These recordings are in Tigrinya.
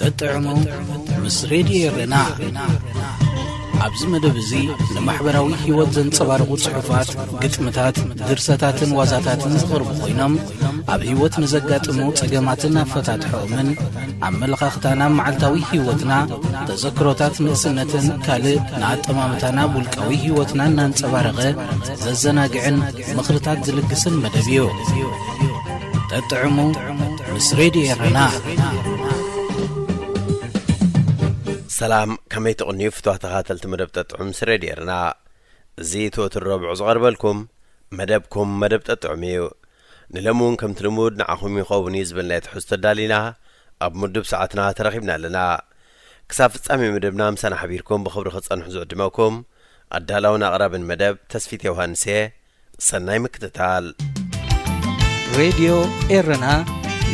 ጠጥዕሙ ምስ ሬድዮ ኤረና። ኣብዚ መደብ እዚ ንማሕበራዊ ህይወት ዘንጸባርቑ ጽሑፋት፣ ግጥምታት፣ ድርሰታትን ዋዛታትን ዝቐርቡ ኮይኖም፣ ኣብ ህይወት ንዘጋጥሙ ጸገማትን ኣፈታትሖኦምን፣ ኣመለኻኽታና፣ መዓልታዊ ህይወትና፣ ተዘክሮታት ንእስነትን ካልእ ንኣጠማምታና ውልቃዊ ህይወትና እናንጸባረቐ ዘዘናግዕን ምኽርታት ዝልግስን መደብ እዩ። ጠጥዕሙ ምስ ሬድዮ ኤረና። ሰላም፣ ከመይ ትቕንዩ ፍትዋ ተኸታተልቲ መደብ ጠጥዑም ምስ ሬድዮ ኤረና? እዚ እቲ ወትሩ ረቡዕ ዝቐርበልኩም መደብኩም መደብ ጠጥዑም እዩ። ንሎሚ እውን ከምቲ ልሙድ ንዓኹም ይኸውን እዩ ዝበልናዮ ትሕዝቶ ኣዳሊና ኣብ ምዱብ ሰዓትና ተረኺብና ኣለና። ክሳብ ፍጻሜ መደብና ምሳና ሓቢርኩም ብኽብሪ ክትጸንሑ ዝዕድመኩም ኣዳላውን ኣቕራብን መደብ ተስፊት ዮሃንስ እየ። ሰናይ ምክትታል። ሬድዮ ኤረና፣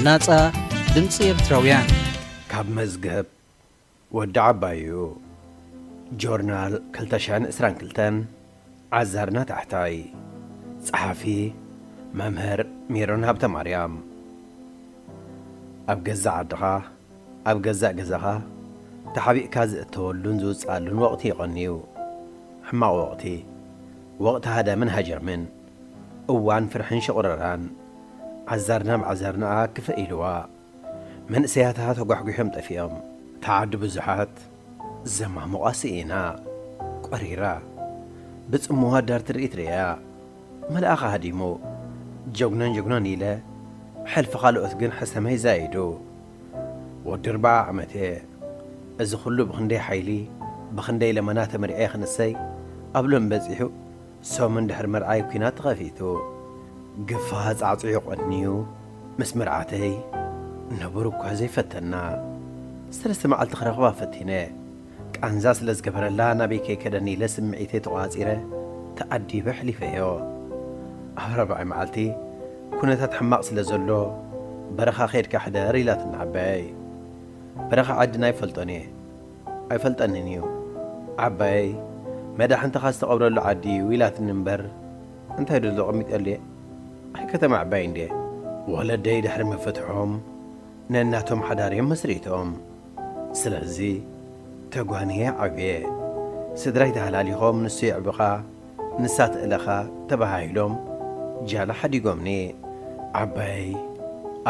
ናጻ ድምጺ ኤርትራውያን። ካብ መዝገብ ወዲ ዓባዩ፣ ጆርናል ክልተ ሽሕን ዕስራን ክልተን፣ ዓዛርና ታሕታይ። ጸሓፊ መምህር ሜሮን ሃብተማርያም። ኣብ ገዛእ ዓድኻ፣ ኣብ ገዛእ ገዛኻ ተሓቢእካ ዝእተወሉን ዝውጽኣሉን ወቕቲ እዩ ቀንዩ። ሕማቕ ወቕቲ፣ ወቕቲ ሃዳምን ሃጃምን፣ እዋን ፍርሕን ሽቑረራን። ዓዛር ናብ ዓዛር ንኣ ክፍእ ኢልዋ። መንእሰያታ ተጓሕጒሖም ጠፊኦም። እታ ዓዲ ብዙሓት ዘማሙቓ ስኢና፣ ቆሪራ። ብጽምዋ ዳር ትርኢት ርእያ። መልኣኻ ሃዲሙ። ጀጉነን ጀጉነን ኢለ፣ ሕልፊ ካልኦት ግን ሕሰመይ ዛይዱ። ወዲ ኣርብዓ ዓመት እየ። እዚ ኩሉ ብኽንደይ ሓይሊ፣ ብኽንደይ ለመና ተመሪዐ ክንሰይ፣ ኣብ ሎሚ በጺሑ። ሰሙን ድሕሪ መርዓይ ኲናት ተኸፊቱ። ግፋ ጻዕጺዑ ቀንዩ። ምስ መርዓተይ ንቡር እኳ ዘይፈተና፣ ሰለስተ መዓልቲ ክረኽባ ፈቲነ። ቃንዛ ስለ ዝገበረላ ናበይ ከይከደኒ ኢለ ስምዒተይ ተቖጻጺረ ተኣዲበ ኣሕሊፈዮ። ኣብ ራብዓይ መዓልቲ ኩነታት ሕማቕ ስለ ዘሎ በረኻ ከይድካ ሕደር ኢላትና ዓባየይ። በረኻ ዓድና ኣይፈልጦን እየ። ኣይፈልጠንን እዩ። ዓባየይ፣ መዳሕንትኻ ዝተቐብረሉ ዓዲ እዩ ኢላትኒ እምበር፣ እንታይ ዶ ተቐሚጠሉ እየ? ኣይ ከተማ ዕባይ እንድየ። ወለደይ ድሕሪ ምፍትሖም ነናቶም ሓዳር እዮም መስሪቶም። ስለዚ ተጓንየ ዓብየ። ስድራይ ተሃላሊኾም፣ ንሱ የዕብኻ፣ ንሳ ትእለኻ ተባሃሂሎም ጃላ ሓዲጎምኒ። ዓባየይ፣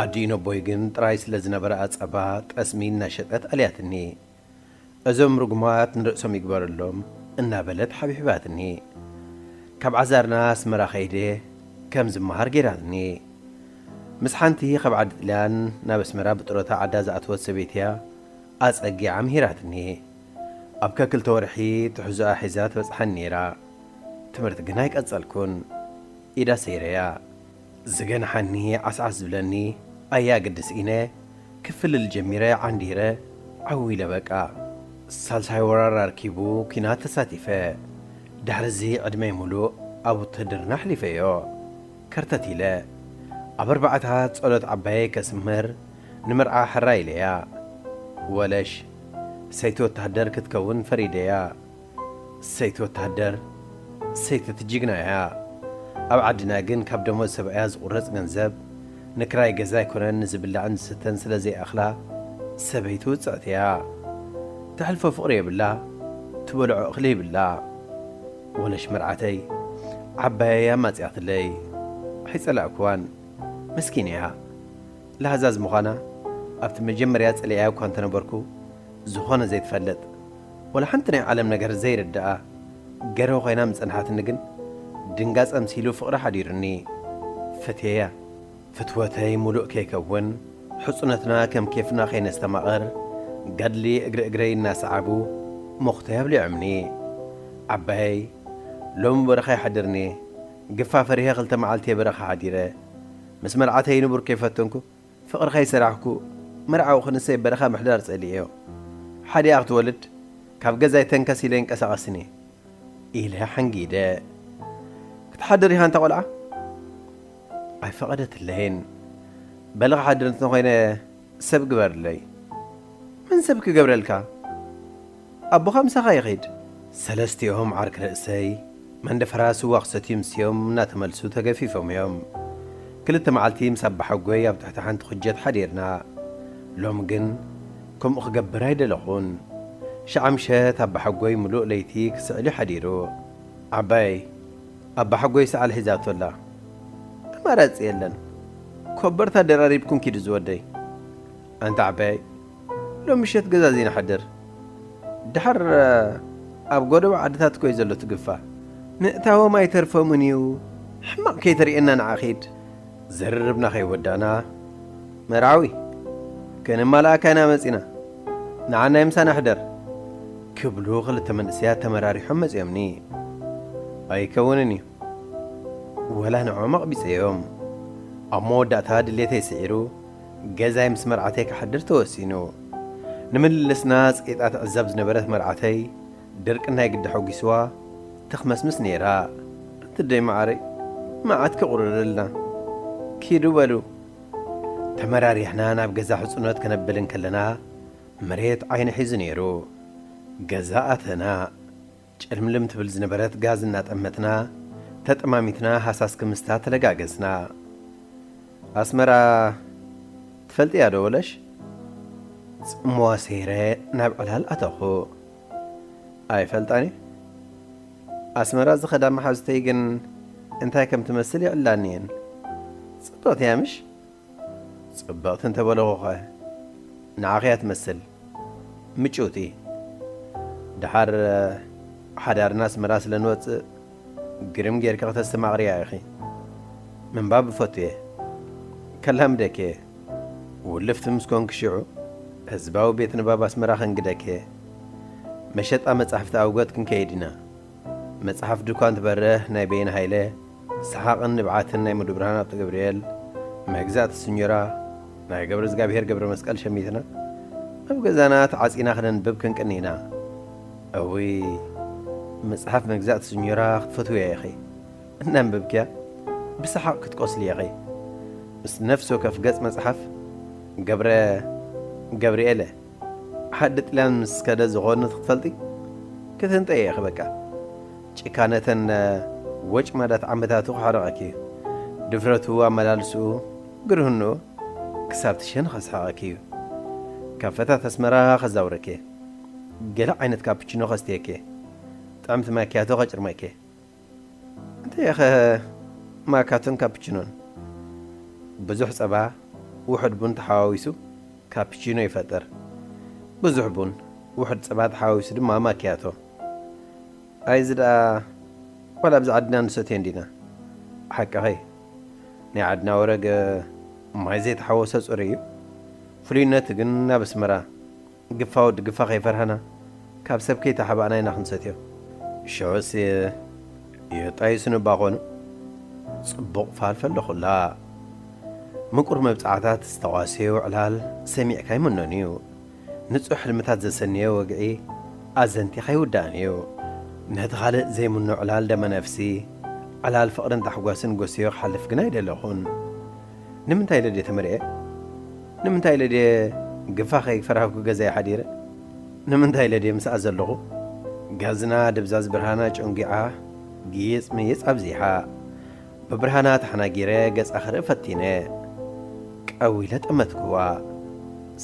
ኣዲኡ ነቦይ ግን ጥራይ ስለ ዝነበረ ኣጸባ ጠስሚ እናሸጠት ኣልያትኒ። እዞም ርጉማት ንርእሶም ይግበረሎም እናበለት ሓቢሕባትኒ። ካብ ዓዛርና ኣስመራ ከይደ ከም ዝመሃር ገይራትኒ። ምስ ሓንቲ ካብ ዓዲ ጥልያን ናብ ኣስመራ ብጥሮታ ዓዳ ዝኣተወት ሰበይቲ እያ ኣጸጊዓ ምሂራትኒ። ኣብ ከክልተ ወርሒ ትሕዞኣ ሒዛ ትበጽሓኒ ነይራ። ትምህርቲ ግን ኣይቀጸልኩን። ኢዳ ሰይረያ። ዝገንሓኒ ዓስዓስ ዝብለኒ ኣያግድስ ኢነ ክፍልል ጀሚረ ዓንዲረ ዓው ኢለ በቃ። ሳልሳይ ወራር ኣርኪቡ ኲናት ተሳቲፈ። ድሕርዚ ዕድመይ ሙሉእ ኣብ ውትህድርና ኣሕሊፈዮ። ከርተት ኢለ ኣብ ኣርባዕታት ጸሎት ዓባየይ ከስምር ንመርዓ ሕራይ ኢለያ። ወለሽ ሰይቲ ወታደር ክትከውን ፈሪደያ። ሰይቲ ወታደር፣ ሰይቲ እቲ ጅግና እያ። ኣብ ዓድና ግን ካብ ደሞዝ ሰብኣያ ዝቑረጽ ገንዘብ ንክራይ ገዛ ኣይኮነን ንዝብላዕን ዝስተን ስለ ዘይኣኽላ ሰበይቲ ውጽዕቲ እያ። ተሕልፎ ፍቕሪ የብላ፣ ትበልዖ እኽሊ የብላ። ወለሽ መርዓተይ ዓባየይ ኣማጺኣትለይ። ኣይጸላእኩዋን። መስኪን እያ። ለሃዛዝ ምዃና ኣብቲ መጀመርያ ጸሊኣያ እኳ እንተነበርኩ፣ ዝኾነ ዘይትፈልጥ፣ ወላ ሓንቲ ናይ ዓለም ነገር ዘይርድኣ ገርሆ ኮይና ምጸንሓትኒ ግን፣ ድንጋጸ ኣምሲሉ ፍቕሪ ሓዲሩኒ። ፈትየያ። ፍትወተይ ሙሉእ ከይከውን፣ ሕጹነትና ከም ኬፍና ከይነስተማቕር፣ ገድሊ እግሪ እግረይ እናሰዓቡ ሞኽተይ ኣብሊዖምኒ። ዓባየይ፣ ሎሚ በረኻ ይሓድርኒ። ግፋ ፈሪሀ ክልተ መዓልቲ በረኻ ሓዲረ። ምስ መርዓተይ ንቡር ከይፈተንኩ፣ ፍቕሪ ከይሰራሕኩ፣ መርዓዊ ክንሰይ በረኻ ምሕዳር ጸሊኤዮ። ሓዲኣ ክትወልድ፣ ካብ ገዛይ ተንከስ ኢለ ይንቀሳቐስን እየ። ኢለ ሓንጊደ። ክትሓድር ኢኻ እንታ ቆልዓ? ኣይፈቐደትለይን። በሊ ክሓድር እንተኾይነ ሰብ ግበርለይ። መን ሰብ ክገብረልካ? ኣቦኻ ምሳኻ ይኺድ። ሰለስቲኦም ዓርኪ ርእሰይ መንደፈራ ስዋ ክሰትዩ ምስዮም እናተመልሱ ተገፊፎም እዮም። ክልተ መዓልቲ ምስ ኣባሓጎይ ኣብ ትሕቲ ሓንቲ ኩጀት ሓዲርና። ሎም ግን ከምኡ ክገብር ኣይደለኹን። ሸዓ ምሸት ኣባሓጎይ ምሉእ ለይቲ ክስዕል እዩ ሓዲሩ። ዓባየይ፣ ኣባሓጎይ ሰዓል ሒዛቶ ኣላ። ኣማራጺ የለን። ኮበርታ ደራሪብኩም ኪዱ ዝወደይ። ኣንታ ዓባየይ፣ ሎም ምሸት ገዛ እዚ ንሓድር። ደሓር ኣብ ጎደቦ ዓድታት እኮ እዩ ዘሎ ትግፋ። ምእታዎም ኣይተርፎምን እዩ። ሕማቕ ከይተርእየና ንዓ ኺድ። ዝርርብና ከይወዳእና፣ "መርዓዊ፣ ከነማልኣካ ኢና መጺና። ንዓ ናይ ምሳና ሕደር" ክብሉ ክልተ መንእሰያት ተመራሪሖም መጺኦምኒ። ኣይከውንን እዩ። ወላ ንዕኦም ኣቕቢጸዮም። ኣብ መወዳእታ ድሌተይ ስዒሩ፣ ገዛይ ምስ መርዓተይ ክሓድር ተወሲኑ። ንምልልስና ጸይጣ ትዕዘብ ዝነበረት መርዓተይ፣ ድርቂ ናይ ግዲ ሓጒስዋ ትኽመስምስ ነይራ። "ኣንቲ ደይ መዓረይ፣ መዓት ከቑርርልና። ኪዱ በሉ።" ተመራሪሕና ናብ ገዛ ሕጽኖት ከነብል እንከለና፣ መሬት ዓይኒ ሒዙ ነይሩ። ገዛ ኣተና። ጭልምልም ትብል ዝነበረት ጋዝ እናጠመትና፣ ተጠማሚትና ሃሳስ ክምስታ ተለጋገስና። "ኣስመራ ትፈልጥያ ዶ ወለሽ?" ጽምዋ ሰይረ ናብ ዕላል ኣተኹ። "ኣይፈልጣን እየ። ኣስመራ ዝኸዳ መሓዙተይ ግን እንታይ ከም ትመስል ይዕላኒ እየን። ጽብቕቲ እያ ምሽ?" "ጽብቕቲ እንተበለኹኸ? ንዓኺ እያ ትመስል። ምጭውቲ። ደሓር ሓዳርና ኣስመራ ስለ ንወጽእ፣ ግርም ጌርኪ ከተስተማቕርያ ኢኺ። ምንባብ እፈቱ እየ። ከላምደኪ እየ። ውልፍቲ ምስ ኮንኪ ሽዑ፣ ህዝባዊ ቤት ንባብ ኣስመራ ከንግደኪ እየ። መሸጣ መጻሕፍቲ ኣውገት ክንከይድ ኢና። መጽሓፍ ድኳን ትበርህ ናይ በየነ ሃይለ፣ ሰሓቕን ንብዓትን ናይ ሙሉ ብርሃን ሃብተገብርኤል፣ መግዛእቲ ስኞራ ናይ ገብረ እግዚኣብሔር ገብረ መስቀል ሸሚትና፣ ኣብ ገዛና ተዓጺና ክነንብብ ክንቅኒ ኢና። እውይ፣ መጽሓፍ መግዛእቲ ስኞራ ክትፈትውያ ኢኺ። እናንበብክያ ብሰሓቕ ክትቆስሊ ኢኺ። ምስ ነፍሲ ወከፍ ገጽ መጽሓፍ ገብረ ገብርኤለ ሓዲ ጥልያን ምስ ከደ ዝኾኑ ክትፈልጢ ክትንጠይ ኢኺ በቃ። ጭካነተን ወጭማዳት ዓመታቱ ክሓርቐኪ እዩ። ድፍረቱ ኣመላልስኡ ግርህንኡ ክሳብ ትሸን ከስሕቐኪ እዩ። ካፈታት ኣስመራ ከዛውረኪ። ገለ ዓይነት ካፕቺኖ ከስትየኪ። ጥዕምቲ ማኪያቶ ከጭርመኪ። እንተይኸ ማካቶን ካፕቺኖን? ብዙሕ ጸባ፣ ውሑድ ቡን ተሓዋዊሱ ካፕቺኖ ይፈጥር። ብዙሕ ቡን፣ ውሑድ ጸባ ተሓዋዊሱ ድማ ማኪያቶ። ኣይዚ ደኣ ዋላ ኣብዚ ዓድና ንሰትዮ እንዲና። ሓቅኸይ፣ ናይ ዓድና ወረግ ማይ ዘይተሓወሶ ጽሩይ እዩ። ፍሉይነቱ ግን ኣብ ኣስመራ ግፋ ወዲ ግፋ ከይፈርሃና፣ ካብ ሰብ ከይተሓባእና ኢና ክንሰትዮ። ሸወስ የጣይስኑ እባ ኮኑ። ጽቡቕ ፋልፈል ለኹላ። ምቁር መብጽዓታት ዝተዋሰዮ ዕላል ሰሚዕካ ይምኖን እዩ። ንጹሕ ሕልምታት ዘሰንዮ ወግዒ ኣዘንቲኻ ይውዳእን እዩ። ነቲ ካልእ ዘይምኖ ዕላል ደመ ነፍሲ፣ ዕላል ፍቕርን ታሕጓስን ጎስዮ ክሓልፍ ግን ኣይደለኹን። ንምንታይ ኢለ ድየ ተመሪዐ? ንምንታይ ኢለ ድየ ግፋ ከይፈራህኩ ገዛይ ሓዲረ? ንምንታይ ኢለ ድየ ምስኣ ዘለኹ? ጋዝና ድብዛዝ ብርሃና ጨንጒዓ፣ ግይጽ ምይጽ ኣብዚሓ። ብብርሃና ተሓናጊረ ገጻ ክርኢ ፈቲነ። ቀዊለ ጠመትክዋ።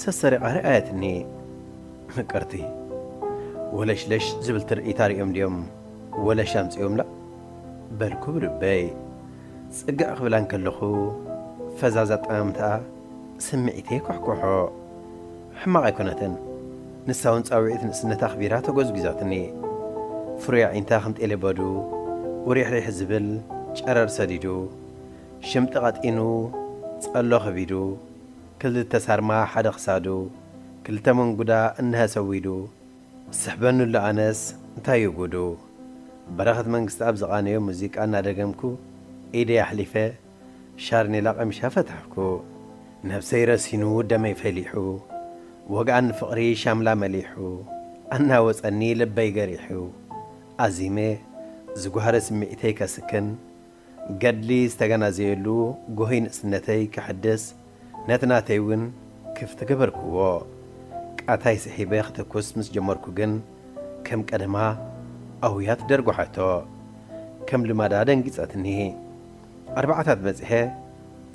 ሰሰሪቓ ርኣየትኒ። ምቅርቲ። ወለሽለሽ ዝብል ትርኢት ኣርእዮም ድዮም ወለሽ ኣምጺኦምላ? በልኩ ብልበይ። ጽግዕ ክብላ እንከለኹ፣ ፈዛዛ ኣጠማምታኣ ስምዒተይ የኳሕኩሖ። ሕማቕ ኣይኮነትን። ንሳ እውን ጻውዒት ንእስነታ ኣኽቢራ ተጎዝጒዛትኒ። ፍሩይ ኣዒንታ ከም ጤለ በዱ ውሪሕሪሕ ዝብል ጨረር ሰዲዱ፣ ሽምጢ ቀጢኑ ጸሎ ከቢዱ፣ ክልተ ሳርማ ሓደ ክሳዱ፣ ክልተ መንጉዳ እነሀ ሰዊዱ፣ ስሕበኒ ኣሎ ኣነስ እንታይ እዩ ጉዱ? በረኸት መንግስትኣብ ዝቓነዮ ሙዚቃ እናደገምኩ ኢደይ ኣሕሊፈ ሻርኔላ ቀሚሻ ፈታሕኩ። ነብሰይ ረሲኑ ደመይ ፈሊሑ፣ ወግኣኒ ፍቕሪ ሻምላ መሊሑ፣ ኣናወጸኒ ልበይ ገሪሑ። ኣዚመ ዝጓህረ ስምዒተይ ከስክን፣ ገድሊ ዝተገናዘየሉ ጎሂ ንእስነተይ ክሕድስ፣ ነቲ ናተይ እውን ክፍቲ ገበርክዎ። ቃታይ ስሒበ ክተኩስ ምስ ጀመርኩ ግን፣ ከም ቀደማ ኣውያት ደርጓሓቶ። ከም ልማዳ ደንጊጸትኒ። ኣርባዓታት በጺሐ፣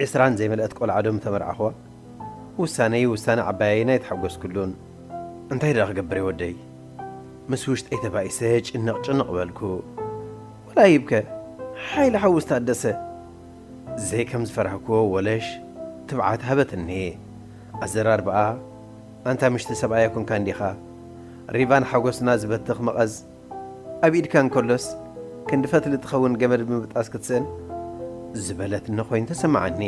ዕስራን ዘይመልአት ቆልዓ ዶ ምተመርዓኹዋ? ውሳነይ ውሳነ ዓባየይን ኣይተሓጎስኩሉን። እንታይ ደኣ ክገብር እየ ወደይ? ምስ ውሽጠይ ተባኢሰ ጭንቕ ጭንቕ በልኩ። ወላ ይብከ፣ ሓይሊ ሓውስ ታደሰ። ዘይከም ዝፈራህክዎ ወለሽ ትብዓት ሃበትኒ። ኣዘራርባኣ፣ ኣንታ ምሽቲ ሰብኣይ ኣይኮንካን ዲኻ? ሪቫን ሓጎስና ዝበትኽ መቐዝ ኣብ ኢድካ እንከሎስ፣ ክንዲ ፈትሊ ትኸውን ገመድ ብምብጣስ ክትስእን ዝበለትኒ ኮይኑ ተሰማዓኒ።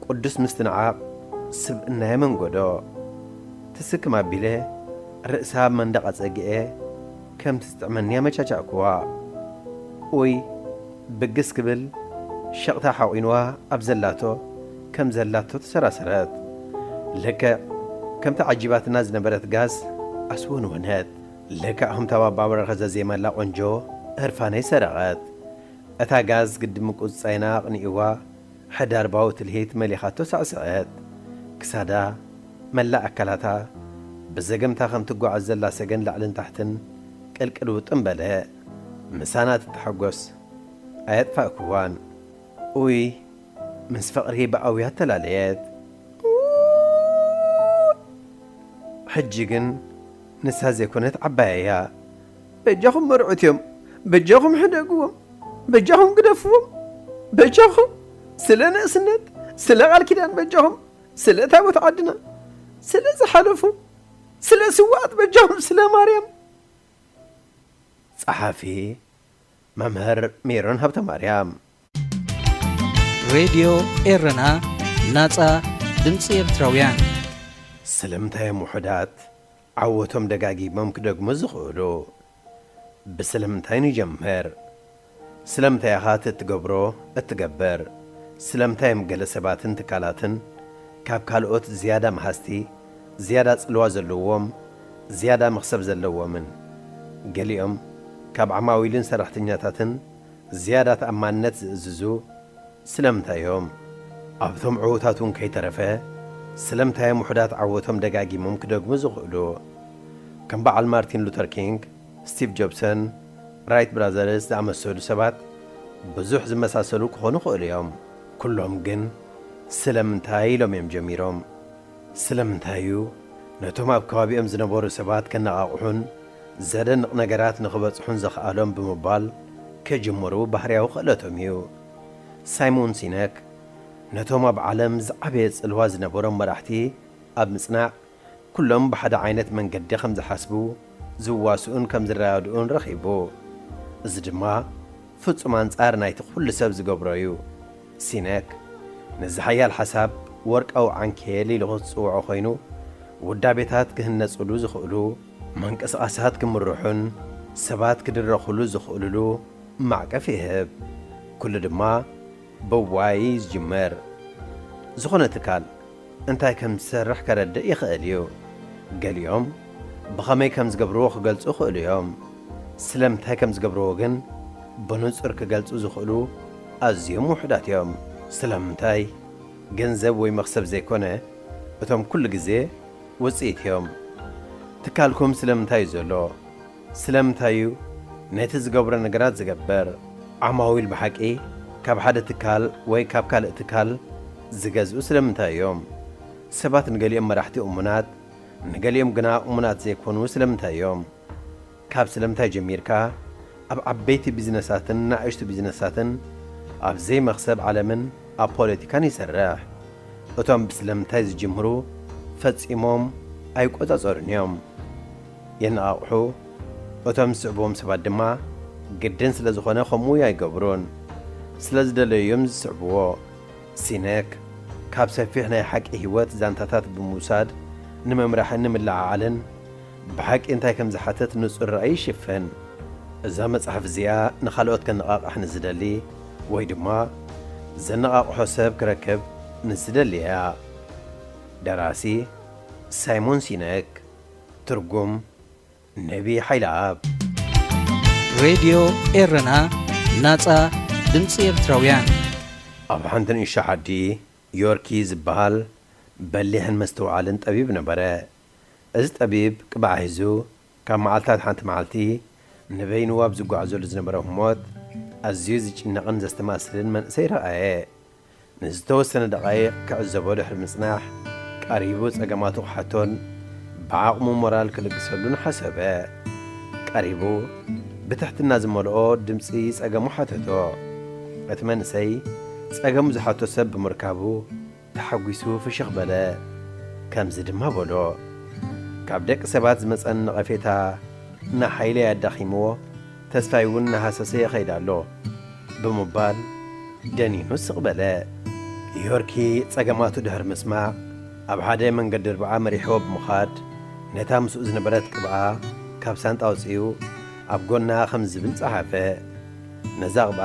ቅዱስ ምስትንዓቕ ስብእናየ መንጎዶ። ትስክም ኣቢለ ርእሳ ኣብ መንደቕ ኣጸጊዐ ከም ትጥዕመኒ ኣመቻቻእኩዋ። ኡይ ብግስ ክብል ሸቕታ ሓቑንዋ ኣብ ዘላቶ ከም ዘላቶ ተሰራሰረት። ልክዕ ከምቲ ዓጂባትና ዝነበረት ጋዝ ኣስወንወነት። ልክዕ ከምታ ባባ በረኸ ዘዜመላ ቆንጆ ህርፋነይ ሰረቐት። እታ ጋዝ ግድም ምቁጽጻይና ኣቕኒእዋ ሕዳርባዊ ትልሂት መሊኻቶ ሳዕስዐት። ክሳዳ፣ መላእ ኣካላታ፣ ብዘገምታ ከም ትጓዓዝ ዘላ ሰገን ላዕልን ታሕትን ቅልቅል ውጥም በለ። ምሳና ትተሓጎስ ኣየጥፋእክዋን። ኡይ፣ ምስ ፍቕሪ ብኣውያ ተላለየት። ሕጂ ግን ንሳ ዘይኮነት ዓባያ እያ። በጃኹም መርዑት እዮም፣ በጃኹም ሕደግዎም፣ በጃኹም ግደፍዎም፣ በጃኹም ስለ ንእስነት፣ ስለ ቃል ኪዳን በጃኹም፣ ስለ ታቦት ዓድና፣ ስለ ዝሓለፉ፣ ስለ ስውኣት በጃኹም፣ ስለ ማርያም። ጸሓፊ መምህር ሜሮን ሃብተማርያም። ሬድዮ ኤረና፣ ናጻ ድምጺ ኤርትራውያን። ስለምንታይ እዮም ውሑዳት ዓወቶም ደጋጊሞም ክደግሙ ዝኽእሉ? ብስለምንታይ ንጀምር? ስለምንታይ ኢኻ እቲ እትገብሮ እትገብር? ስለምንታይ እዮም ገለ ሰባትን ትካላትን ካብ ካልኦት ዝያዳ መሃዝቲ፣ ዝያዳ ጽልዋ ዘለዎም፣ ዝያዳ መኽሰብ ዘለዎምን? ገሊኦም ካብ ዓማዊልን ሰራሕተኛታትን ዝያዳ ተኣማንነት ዝእዝዙ ስለምንታይ እዮም? ኣብቶም ዕዉታት እውን ከይተረፈ፣ ስለምንታይ እዮም ውሑዳት ዓወቶም ደጋጊሞም ክደግሙ ዝኽእሉ? ከም በዓል ማርቲን ሉተር ኪንግ፣ ስቲቭ ጆብሰን፣ ራይት ብራዘርስ ዝኣመሰሉ ሰባት ብዙሕ ዝመሳሰሉ ክኾኑ ይኽእሉ እዮም። ኩሎም ግን ስለምንታይ ኢሎም እዮም ጀሚሮም። ስለምንታይ እዩ ነቶም ኣብ ከባቢኦም ዝነበሩ ሰባት ከነቓቕሑን ዘደንቕ ነገራት ንኽበጽሑን ዘኽኣሎም ብምባል ክጅምሩ ባህርያዊ ክእለቶም እዩ። ሳይሞን ሲነክ ነቶም ኣብ ዓለም ዝዓበየ ጽልዋ ዝነበሮም መራሕቲ ኣብ ምጽናዕ፣ ኩሎም ብሓደ ዓይነት መንገዲ ከም ዝሓስቡ፣ ዝዋስኡን ከም ዝረዳድኡን ረኺቡ። እዚ ድማ ፍጹም ኣንጻር ናይቲ ኩሉ ሰብ ዝገብሮ እዩ። ሲነክ ነዚ ሓያል ሓሳብ ወርቃዊ ዓንኬል ኢሉ ክጽውዖ ኮይኑ፣ ውዳቤታት ክህነጽሉ ዝኽእሉ፣ ምንቅስቓሳት ክምርሑን ሰባት ክድረኹሉ ዝኽእሉሉ ማዕቀፍ ይህብ። ኩሉ ድማ ብዋይ እዩ ዝጅምር። ዝኾነ ትካል እንታይ ከም ዝሰርሕ ከረድእ ይኽእል እዩ። ገሊኦም ብኸመይ ከም ዝገብርዎ ክገልጹ ይኽእሉ እዮም። ስለምንታይ ከም ዝገብርዎ ግን ብንጹር ክገልጹ ዝኽእሉ ኣዝዮም ውሑዳት እዮም። ስለምንታይ ገንዘብ ወይ መኽሰብ ዘይኮነ፣ እቶም ኩሉ ግዜ ውጽኢት እዮም። ትካልኩም ስለምንታይ እዩ ዘሎ? ስለምንታይ እዩ ነቲ ዝገብሮ ነገራት ዝገብር? ዓማዊል ብሓቂ ካብ ሓደ ትካል ወይ ካብ ካልእ ትካል ዝገዝኡ ስለምንታይ እዮም? ሰባት ንገሊኦም መራሕቲ እሙናት፣ ንገሊኦም ግና እሙናት ዘይኮኑ ስለምንታይ እዮም? ካብ ስለምንታይ ጀሚርካ ኣብ ዓበይቲ ቢዝነሳትን ንኣሽቱ ቢዝነሳትን ኣብ ዘይመኽሰብ ዓለምን ኣብ ፖለቲካን ይሰርሕ? እቶም ብስለምንታይ ዝጅምሩ ፈጺሞም ኣይቆጻጸሩን እዮም። የነቓቕሑ፣ እቶም ዝስዕብዎም ሰባት ድማ ግድን ስለ ዝኾነ ከምኡ ኣይገብሩን። ስለ ዝደለዩ እዮም ዝስዕብዎ። ሲነክ ካብ ሰፊሕ ናይ ሓቂ ህይወት ዛንታታት ብምውሳድ ንመምራሕን ንምልዕዓልን ብሓቂ እንታይ ከም ዝሓትት ንጹር ራእይ ይሽፍን። እዛ መጽሓፍ እዚኣ ንኻልኦት ከነቓቕሕ ንዝደሊ ወይ ድማ ዘነቓቕሖ ሰብ ክረክብ ንዝደሊ እያ። ደራሲ ሳይሞን ሲነክ። ትርጉም ነቢ ሓይለኣብ። ሬድዮ ኤረና፣ ናጻ ድምጺ ኤርትራውያን። ኣብ ሓንቲ ንእሽቶ ዓዲ ዮርኪ ዝበሃል በሊሕን መስተውዓልን ጠቢብ ነበረ። እዚ ጠቢብ ቅባዕ ሒዙ ካብ መዓልታት ሓንቲ መዓልቲ ንበይኑ ኣብ ዝጓዓዘሉ ዝነበረ ህሞት ኣዝዩ ዝጭነቕን ዘስተማስልን መንእሰይ ረኣየ። ንዝተወሰነ ደቓይቕ ክዕዘቦ ድሕሪ ምጽናሕ፣ ቀሪቡ ጸገማቱ ክሓቶን ብዓቕሙ ሞራል ክልግሰሉን ሓሰበ። ቀሪቡ ብትሕትና ዝመልኦ ድምፂ ጸገሙ ሓተቶ። እቲ መንእሰይ ጸገሙ ዝሓቶ ሰብ ብምርካቡ ተሓጒሱ ፍሽኽ በለ። ከምዚ ድማ በሎ፣ ካብ ደቂ ሰባት ዝመጸኒ ነቐፌታ ንሓይለይ ኣዳኺምዎ፣ ተስፋይ እውን እናሃሰሰ ይኸይድ ኣሎ ብምባል ደኒኑ ስቕ በለ። ዮርኪ ጸገማቱ ድሕሪ ምስማዕ፣ ኣብ ሓደ መንገዲ ኣርብዓ መሪሕዎ ብምኻድ፣ ነታ ምስኡ ዝነበረት ቅብኣ ካብ ሳንጣ ኣውጺኡ ኣብ ጎና ከም ዝብል ጸሓፈ። ነዛ ቅብኣ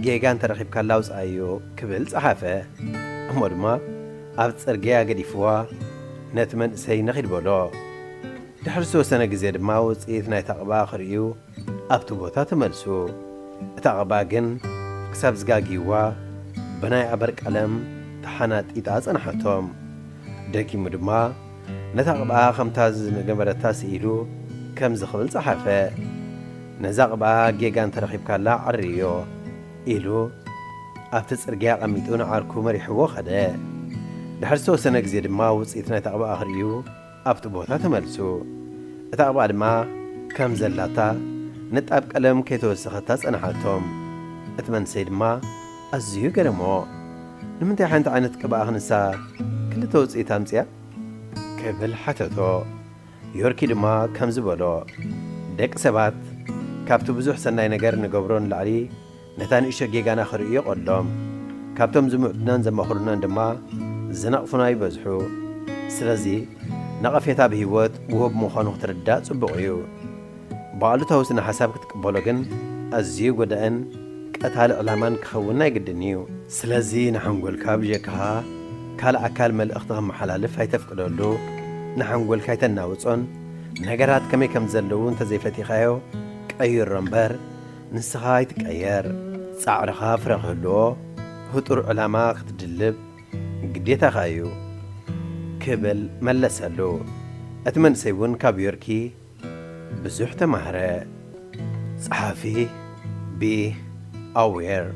ጌጋ እንተረኺብካላ ኣውጽኣዮ ክብል ጸሓፈ። እሞ ድማ ኣብ ጽርግያ ገዲፍዋ ነቲ መንእሰይ ንኺድ በሎ። ድሕሪ ዝተወሰነ ግዜ ድማ ውጽኢት ናይታ ቅብኣ ክርእዩ ኣብቲ ቦታ ተመልሱ። እታ ቅብኣ ግን ክሳብ ዝጋግይዋ ብናይ ኣበር ቀለም ተሓናጢጣ ጸንሓቶም። ደጊሙ ድማ ነታ ቅብኣ ከምታ ዝነበረታ ስኢሉ ከምዚ ክብል ጸሓፈ፣ "ነዛ ቅብኣ ጌጋ እንተረኺብካላ ዓርዮ" ኢሉ ኣብቲ ጽርግያ ኣቐሚጡ ንዓርኩ መሪሕዎ ኸደ። ድሕሪ ዝተወሰነ ግዜ ድማ ውጽኢት ናይታ ቅብኣ ክርእዩ ኣብቲ ቦታ ተመልሱ። እታ ቅብኣ ድማ ከም ዘላታ ንጣብ ቀለም ከይተወሰኸታ ጸንሓቶም። እቲ መንእሰይ ድማ ኣዝዩ ገረሞ። "ንምንታይ ሓንቲ ዓይነት ቅብኣ ክንሳ ክልተ ውጽኢት ኣምጽያ?" ክብል ሓተቶ። ዮርኪ ድማ ከምዚ በሎ፣ "ደቂ ሰባት ካብቲ ብዙሕ ሰናይ ነገር ንገብሮ ንላዕሊ ነታ ንእሽቶ ጌጋና ክርእዩ የቐሎም። ካብቶም ዝምዕዱናን ዘማኽሩናን ድማ ዝነቕፉና ይበዝሑ። ስለዚ ነቐፌታ ብህይወት ውሁብ ምዃኑ ክትርዳእ ጽቡቕ እዩ። ብኣሉታዊ ስነ ሓሳብ ክትቅበሎ ግን ኣዝዩ ጎዳእን ቀታሊ ዕላማን ክኸውን ናይ ግድን እዩ። ስለዚ ንሓንጎልካ ብጀካኻ ካልእ ኣካል መልእኽቲ ከመሓላልፍ ኣይተፍቅደሉ። ንሓንጎልካ ኣይተናውጾን። ነገራት ከመይ ከም ዘለዉ እንተዘይፈቲኻዮ ቀይሮ እምበር ንስኻ ኣይትቀየር። ጻዕርኻ ፍረ ክህልዎ፣ ህጡር ዕላማ ክትድልብ ግዴታኻ እዩ" ክብል መለሰሉ። እቲ መንእሰይ እውን ካብ ዮርኪ ብዙሕ ተማህረ። ጸሓፊ ቢ ኣዌር።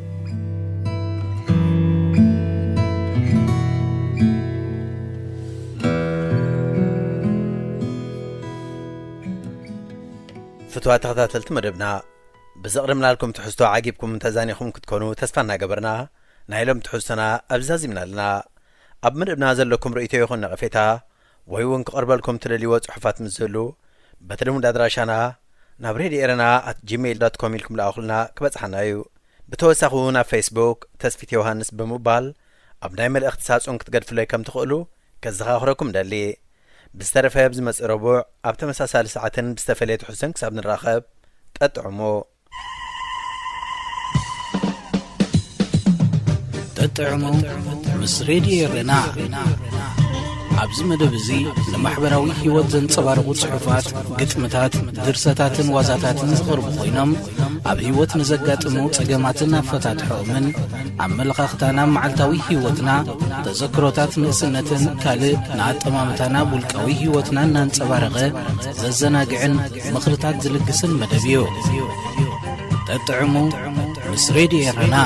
ፍትዋ ተኸታተልቲ መደብና፣ ብዘቕረብናልኩም ትሕዝቶ ዓጊብኩም ተዛኒኹም ክትኮኑ ተስፋ እናገበርና፣ ናይ ሎም ትሕዝቶና ኣብዚ ዛዚምና ኣለና። ኣብ መደብና ዘለኩም ርእይቶ ይኹን ነቐፌታ፣ ወይ እውን ክቐርበልኩም ትደልይዎ ጽሑፋት ምስ ዝህሉ፣ በቲ ልሙድ ኣድራሻና ናብ ሬድዮ ኤረና ኣት ጂሜይል ዶት ኮም ኢልኩም ለኣኹልና ክበጽሓና እዩ። ብተወሳኺ እውን ኣብ ፌስቡክ ተስፊት ዮሃንስ ብምባል ኣብ ናይ መልእኽቲ ሳጹን ክትገድፍለይ ከም ትኽእሉ ከዘኻኽረኩም ደሊ። ብዝተረፈ ኣብ ዝመጽእ ረቡዕ ኣብ ተመሳሳሊ ሰዓትን ብዝተፈለየ ትሕዝቶን ክሳብ ንራኸብ፣ ጠጥዕሙ። ጠጥዕሙ ምስ ሬድዮ ኤረና። ኣብዚ መደብ እዚ ንማሕበራዊ ህይወት ዘንጸባርቑ ጽሑፋት፣ ግጥምታት፣ ድርሰታትን ዋዛታትን ዝቐርቡ ኮይኖም፣ ኣብ ህይወት ንዘጋጥሙ ጸገማትን ኣፈታትሖኦምን፣ ኣመለኻኽታና ኣብ መዓልታዊ ህይወትና፣ ተዘክሮታት ንእስነትን ካልእ ንኣጠማምታና ኣብ ውልቃዊ ህይወትና እናንጸባረቐ ዘዘናግዕን ምኽርታት ዝልግስን መደብ እዩ። ጠጥዕሙ ምስ ሬድዮ ኤረና።